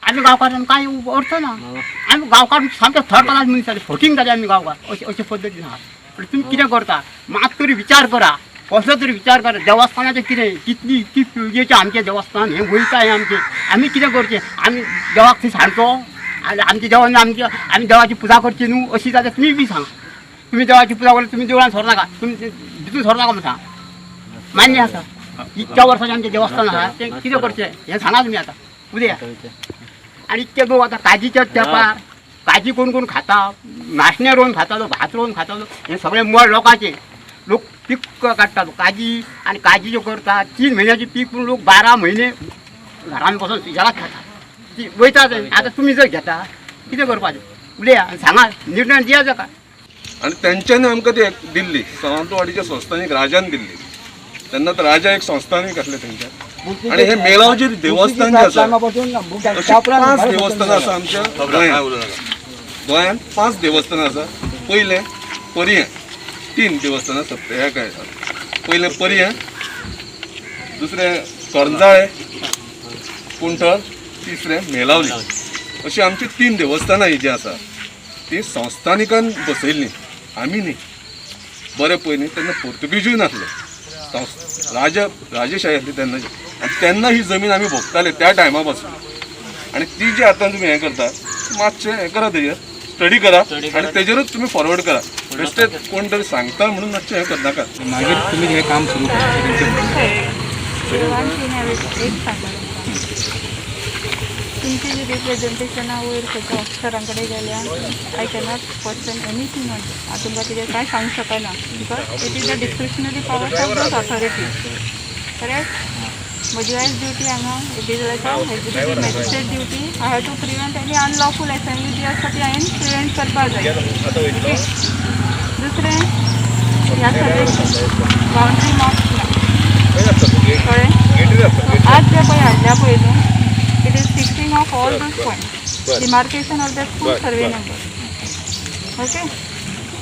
आमी गांवकारांक कांय अर्थ ना. आमी गांवकार सामके थर्ड क्लास मनीस जाले, फटींग जाले आमी गांवकार. अशे अशे पद्दतीन आहा. पण तुमी कितें करता, मात तरी विचार करा, कसलो तरी विचार करा. देवस्थानाचें कितें, कितली इतकी पिळगेचें आमचें देवस्थान हें वयता, हें आमचें. आमी कितें करचें? आमी देवाक थंय सांडचो आनी आमच्या देवान आमच्या आमी देवाची पुजा करची न्हू अशी जाल्यार तुमी बी सांगा. तुमी देवाची पुजा करता, तुमी देवळान सोर नाका, तुमी भितून सोर नाका म्हूण सांगा. मान्य आसा. इतक्या वर्साचें आमचें देवस्थान आहा, तें कितें करचें हें सांगा तुमी आतां उदया. आनी इतके लोक आतां काजीच्या तेंपार काजी कोण कोण खाता, नाशणे रोवन खातालो, भात रोवन खातालो. हें सगळें मळ लोकांचें. लोक पीक काडटालो काजी आनी काजी ज्यो करता 3 म्हयन्याची पीक, पूण लोक 12 म्हयने घरान बसून सुशेगाद खाता. ती वयता थंय. आतां तुमी जर घेता, कितें करपाचें उलया आनी सांगा, निर्णय दिया जाका. आनी तेंच्यांनी आमकां ती दिल्ली सावंतवाडीच्या संस्थानीक राजान दिल्ली. तेन्ना तर राजा एक संस्थानीक आसले तेंच्या. आनी हे मेळाव जे देवस्थान जे आसा, अशी पांच देवस्थानां आसा आमच्या गोंयांत. गोंयांत पांच देवस्थानां आसा. पयलें पर्यें, तीन देवस्थानां आसा. हे काय, पयलें पर्यें, दुसरें करंजाळे कुंठळ, तिसरें मेलावली. अशी आमची तीन देवस्थानां ही जी आसा ती संस्थानिकान बसयल्ली, आमी न्ही. बरें, पयलीं तेन्ना पोर्तुगीजूय नासले, राजा राजेशाही आसली तेन्नाची. आनी तेन्ना ही जमीन आमी भोगताले त्या टायमा पासून. आनी ती जी आतां तुमी हें करता, मातशें हें करा, तेजेर स्टडी करा आनी तेजेरूच तुमी फॉरवर्ड करा. बेश्टे कोण तरी सांगता म्हणून मातशें हें करनाका. मागीर तुमी हें काम सुरू केलें तेंचें. वन थिंग हांवें एक सांगता तुमकां. तुमची जी रिप्रेझेंटेशनां वयर खंयच्या ऑफिसरां कडेन गेल्या, I cannot question anything on. हांव तुमकां कितें कांय सांगूंक शकना because it is the discretionary power of those authorities, correct? म्हजी आयज ड्युटी हांगा, it is like a executive magistrate duty. I have to prevent any unlawful assembly जी आसा ती हांवें प्रिवेंट करपाक जाय. ओके, दुसरें, ह्या सगळे बाउंड्री मार्क्स ना, कळ्ळें? सो आज जे पळय हाडल्या पळय न्हू, it is fixing of all those point, demarcation of that full survey number, okay?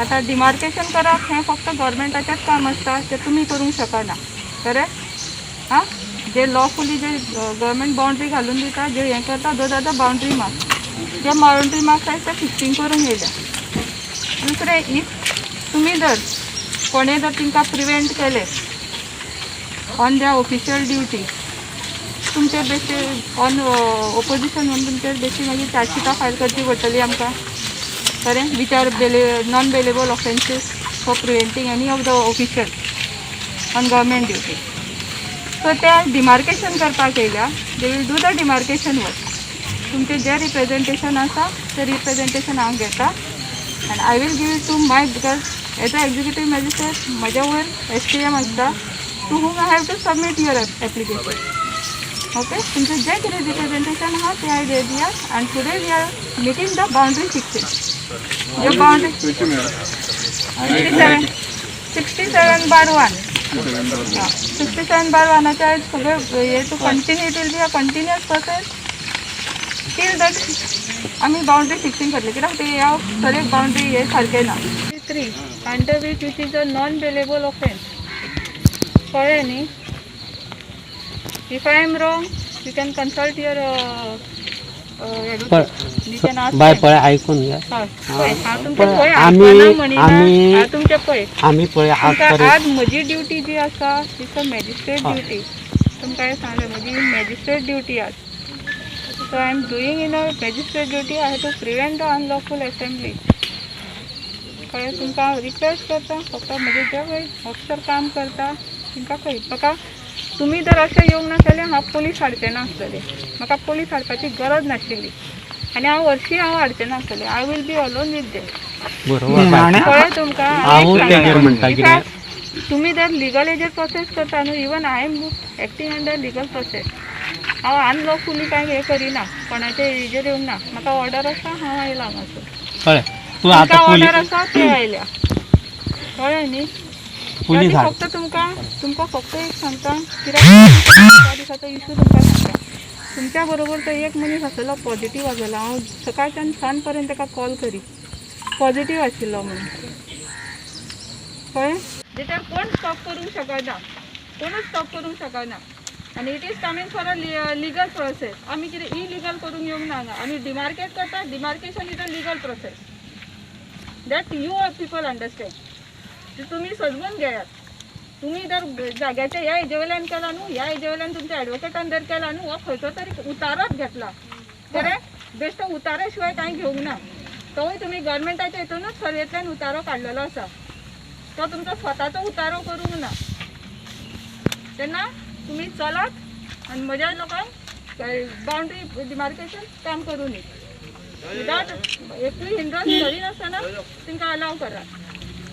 आतां डिमार्केशन करप हें फक्त गव्हर्मेंटाचेंच काम आसता, तें तुमी करूंक शकना, करेक्ट? आं, जे लॉफुली जे गव्हर्मेंट बाउंड्री घालून दिता, जे हें करता, those are the boundary marks. J boundary marks आसात ते फिक्सिंग करूंक येयल्या. दुसरें, if तुमी जर कोणें जर तांकां प्रिवेंट केलें ऑन their official duty, तुमचेर बेश्टे ऑन ओपोजिशन म्हणून तुमचेर बेश्टी मागीर चार्जशिटां फायल करची पडटली आमकां, खरें, which are non bailable offences for preventing any of the official on government duty. So ते डिमार्केशन करपाक येयल्या. They will do the demarcation work. तुमचें जें रिप्रेझेंटेशन आसा तें रिप्रेझेंटेशन हांव घेता and I will give it to my, because as a executive magistrate म्हज्या वयर एसडीएम आसता to whom I have to submit your application, okay? तुमचें जें कितें रिप्रेझेंटेशन आहा तें हांवें दिया आनी today we are making the boundary fixing. ज्यो boundary 67, 67/1, 67/1 आच्या सगळे हे to continue, it will be a continuous process till that आमी बाउंड्री फिक्सिंग करतले, कित्याक ते ह्या सगळे बाउंड्री हे सारकें ना. Three under which is a non bailable offence, कळ्ळें न्ही? If I am wrong, you can consult your you can ask. बाय, पळय, आयकून घे. हय, पळय, हांव तुमचें पळय, पळय आयकना म्हणिना. हांव तुमचें पळय आमी पळय आज तुमकां पर्यंत आज म्हजी ड्युटी जी आसा, it's a magistrate duty. तुमकां हांवें सांगलें, म्हजी मॅजिस्ट्रेट ड्युटी आज. So I am doing in a magistrate duty. I have to prevent the unlawful assembly, कळ्ळें तुमकां? हांव रिक्वेस्ट करता फक्त, म्हजे जे पळय ऑफिसर काम करता तांकां खंय म्हाका तुमी जर अशें येवंक ना जाल्यार हांव पोलीस हाडचे नासतले. म्हाका पोलीस हाडपाची गरज नाशिल्ली आनी हांव हरशीं हांव हाडचें नासतलें. I will be alone with them. बरोबर बाय. कळ्ळें तुमकां? हांव तेजेर म्हणटा कितें. तुमी जर लिगल हेजेर प्रोसेस करता न्हू, even I am acting under legal process. हांव अनलॉफुली कांय हें करिना, कोणाचे हेजेर येवंक ना. म्हाका ऑर्डर आसा, हांव आयलां हांगासर. कळ्ळें तूं? तुमकां आतां ऑर्डर पोलीस आसा ते आयल्या, कळ्ळें न्ही? पुलीस आनी हाड. फक्त तुमकां तुमकां फक्त एक सांगता, कित्याक त्या दिसाचो इशू तुमकां सांगता. तुमच्या बरोबर तो एक मनीस आसलेलो, पॉझिटीव आसलेलो. हांव सकाळच्यान सांज पर्यंत ताका कॉल करी, पॉझिटीव आशिल्लो म्हणून, कळ्ळें? जेच्यार कोण स्टॉप करूंक शकना, कोणूच स्टॉप करूंक शकना. आनी it is coming for a legal process. आमी कितें इलिगल करूंक येवंक ना हांगा. आमी डिमार्केट करता. Demarcation is a legal process that you are people understand. तुमी समजून घेयात. तुमी जर जाग्याच्या ह्या हेजे वयल्यान केला न्हू, ह्या हेजे वयल्यान तुमच्या एडवोकेटान जर केला न्हू, हो खंयचो तरी उतारोच घेतला करेक्ट. बेश्टो उतारो शिवाय कांय घेवंक ना. तोवूय तुमी गव्हर्मेंटाच्या हितूनच सर्वेंतल्यान उतारो काडलेलो आसा. तो तुमचो स्वताचो उतारो करूंक ना. तेन्ना तुमी चलात आनी म्हज्या लोकांक बाउंड्री डिमार्केशन काम करूं न्ही. विदाउट एकूय हिंड्रन्स करिनासतना तांकां अलाव करात.